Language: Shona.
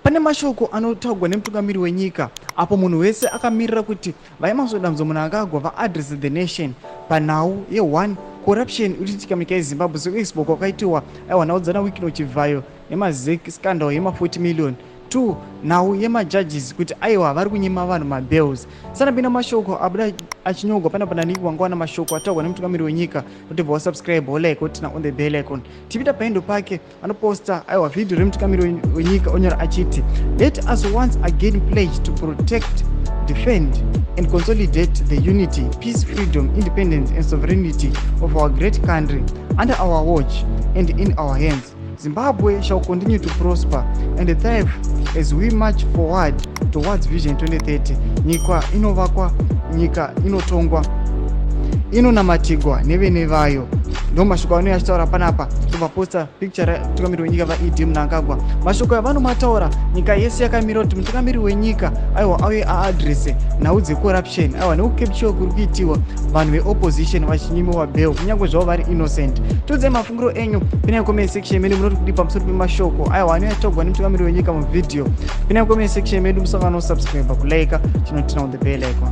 Pane mashoko anotaurwa nemutungamiri wenyika apo munhu wese akamirira kuti VaEmmerson Dambudzo Mnangagwa vaaddress the nation panhau ye-one corruption iri kuitika munyika yeZimbabwe sekuexpo kwakaitiwa aiwa nhau dzana Wicknell Chivhayo nemaZec scandal yema40 million. Two, nhau yemajudges kuti aiwa vari kunyima vanhu mabails. Sanapinda mashoko abuda achinyorwa panapa naNiki wangawana mashoko ataurwa nemutungamiri wenyika kutibva wasubscribe, wolike, woturn on the bell icon. Tipita paendo pake anoposta aiwa vhidhiyo remutungamiri wenyika onyora achiti, "Let us once again pledge to protect, defend and consolidate the unity, peace, freedom, independence and sovereignty of our great country. Under our watch and in our hands, Zimbabwe shall continue to prosper and thrive as we march forward towards Vision 2030. Nyika inovakwa, nyika inotongwa, inonamatigwa nevene vayo." Ndo mashoko anouya achitaura panapa. Tobva picture remutungamiri wenyika vaED Mnangagwa. Mashoko avanomataura, nyika yese yakamira kuti mutungamiri wenyika aiwa auye aaddresse nhau dzecorruption, aiwa nekucapture kuri kuitiwa vanhu veopposition vachinyimiwa bail kunyange zvavo vari innocent. Tiudzei mafungiro enyu pinai comment section medu. Munoti kudi pamusoro pemashoko aiwa anouya achitaurwa nemutungamiri wenyika muvhidhiyo? Pinai comment section medu, musangano, subscribe, kulike, chinoturn on the bell icon.